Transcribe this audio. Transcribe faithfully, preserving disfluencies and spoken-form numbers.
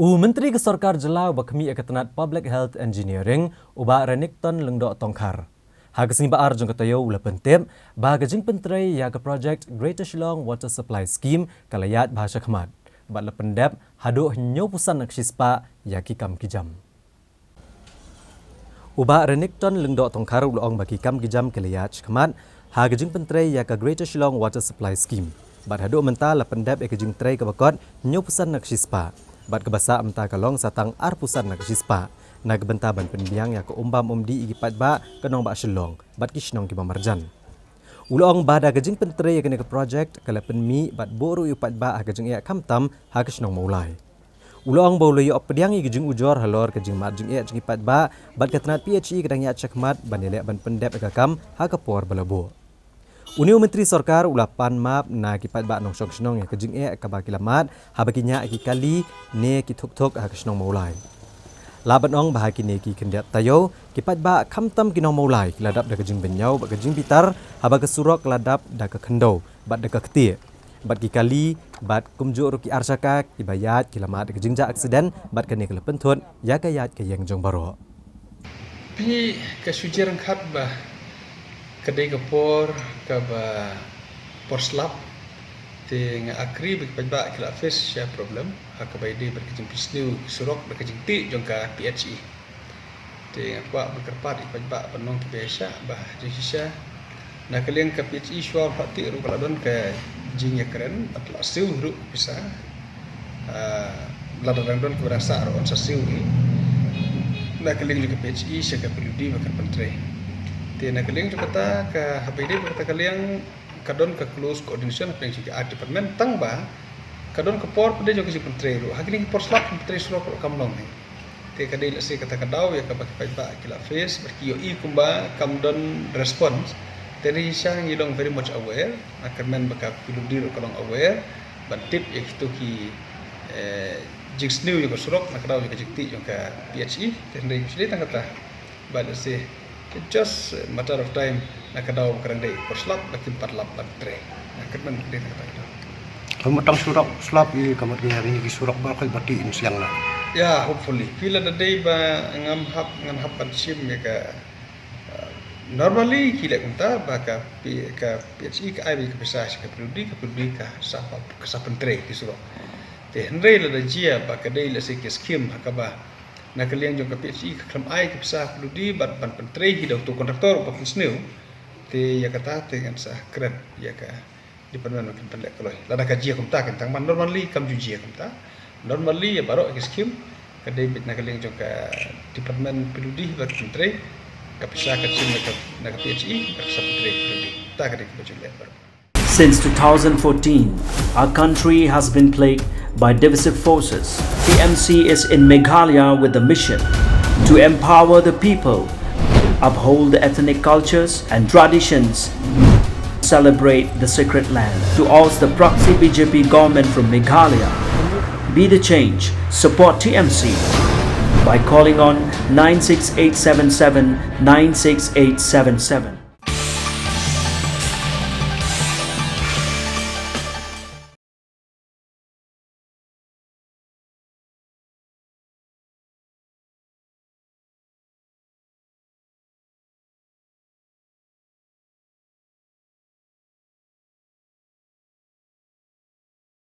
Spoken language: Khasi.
U Myntri ka Sorkar Jylla uba khmih ïa ka tnat Public Health Engineering, u Bah Renikton Lyngdoh Tongkhar, ha ka sngi ba ar jong ka taïew u la pyntip ba ka jingpyntrei ïa ka project Greater Shillong Water Supply Scheme ka la ïaid bha shakhmat bad la pyndep haduh hynñiewphew san na ka shispah ïa ki kam ki jam. U Bah Renikton Lyngdoh Tongkhar u la ong ba ki kam ki jam ki la ïaid shakhmat ha ka jingpyntrei ïa ka Greater Shillong Water Supply Scheme bad haduh mynta la pyndep ïa ka jingtrei kaba kot hynñiewphew san na ka shispah bad kaba sah mynta ka long sa tang arphew san na ka shispah na ka bynta ban pynbiang ïa ka um bam um dih ïa ki paidbah ka nongbah Shillong bad ki shnong kiba marjan. U la ong ba da ka jingpyntrei ïa kane ka project ka la pynmih bad buh ruh ïa u paidbah ha ka jingeh khamtam ha ka shnong Mawlai. U la ong ba u la ïoh pdiang ïa ka jingujor halor ka jingmad jingeh jong ki paidbah bad ka tnat P H E ka dang ïaid shakhmat ban ïaleh ban pyndep ïa ka kam ha ka por ba la buh. Une u Myntri Sorkar u la pan map na ki paidbah nongshong shnong ïa ka jingeh kaba ki la mad haba ki ñiah ïa ki kali ne ki thuk thuk ha ka shnong Mawlai. Lah ban ong ba ha kine ki khyndiat taïew ki paidbah khamtam ki nong Mawlai ki la dap da ka jingbynñiaw bad ka jingbitar haba ka surok ka la dap da ka khyndew bad da ka ktieh bad ki kali bad kumjuh ruh ki ar jaka kiba ïaid ki la mad da ka jingjia aksiden bad kane ka la pynthut ïa ka ïaid ka ïeng jong baroh. Phi, ka shu jia ryngkat ba ka dei ka por kaba por slap, te nga agree ba ki paidbah ki la face shisha problem ha kaba ïadei bad ka jingpynsniew ki surok bad ka jingtih jong ka P H E. Te nga kwah ban kyrpad ïa ki paidbah ban long kiba ïaishah ba jingshisha na ka liang ka P H E shuwa ba tih ruh ka la don ka jingïakren bad la siew ruh ka pisa. Ah, lada dang don kaba dang sah ruh yn sa siew hi na ka liang jong ka P H E sha ka P W D ba kan pyntrei. Te na ka liang jong kata ka, haba ïadei bad kata ka liang ka don ka close coordination hapdeng jong ki ar department, tang ba ka don ka por pat de jong ka jingpyntrei ruh. Ha kine ki por slap pyntrei surok ruh kam long hi. Te ka dei lehse kata ka daw ïa kaba ki paidbah ki la face bad ki ïohi kumba kam don response. Te ngi shisha ngi long very much aware. Nga kyrmen ba ka P W D ruh ka long aware ban tip ïa kito ki, eh, jingsniew jong ka surok na ka daw jong ka jingtih jong ka P H E. Te hynrei ngi shu dei tang kata ba lehse it's just a matter of time na ka daw ba ka dang dei por slap ba kim pat lap ban trei. Nga kyrmen ka dei tang kata ka daw. Ka mut tang surok slap ïa ka mut ïa ri ki surok ba khoi ba tih in siang na. Yeah, hopefully. Phi, lada dei ba ngam hap, ngan hap ban shim ïa ka, uh, normally ki leh kumta ba ka P-, ka P H E ka ai ba ka pisa sha ka P W D, ka P W D ka sa pa, ka sa pyntrei ki surok. Te hynrei lada jia ba ka dei lehse ki scheme ha kaba na ka liang jong ka P H E ka khlem ai ka pisa ha P W D bad ban pyntrei hi da uto u contractor uba pynsniew. Te ïa kata te ngan sa kren ïa ka department ba kin pynleh kloi. Lada ka jia kumta kan tang, ban normally kam ju jia kumta. Normally ïa baroh ki scheme ka dei beit na ka liang jong ka department P W D ba kin trei, ka pisa ka shim na ka, na ka P H E, ka pisa pyntrei P W D. Ta ka dei kaba ju leh baroh. Since two thousand fourteen, our country has been plagued by divisive forces. T M C is in Meghalaya with the mission to empower the people, uphold the ethnic cultures and traditions, celebrate the sacred land. To oust the proxy B J P government from Meghalaya, be the change, support T M C by calling on nine six eight seven seven nine six eight seven seven.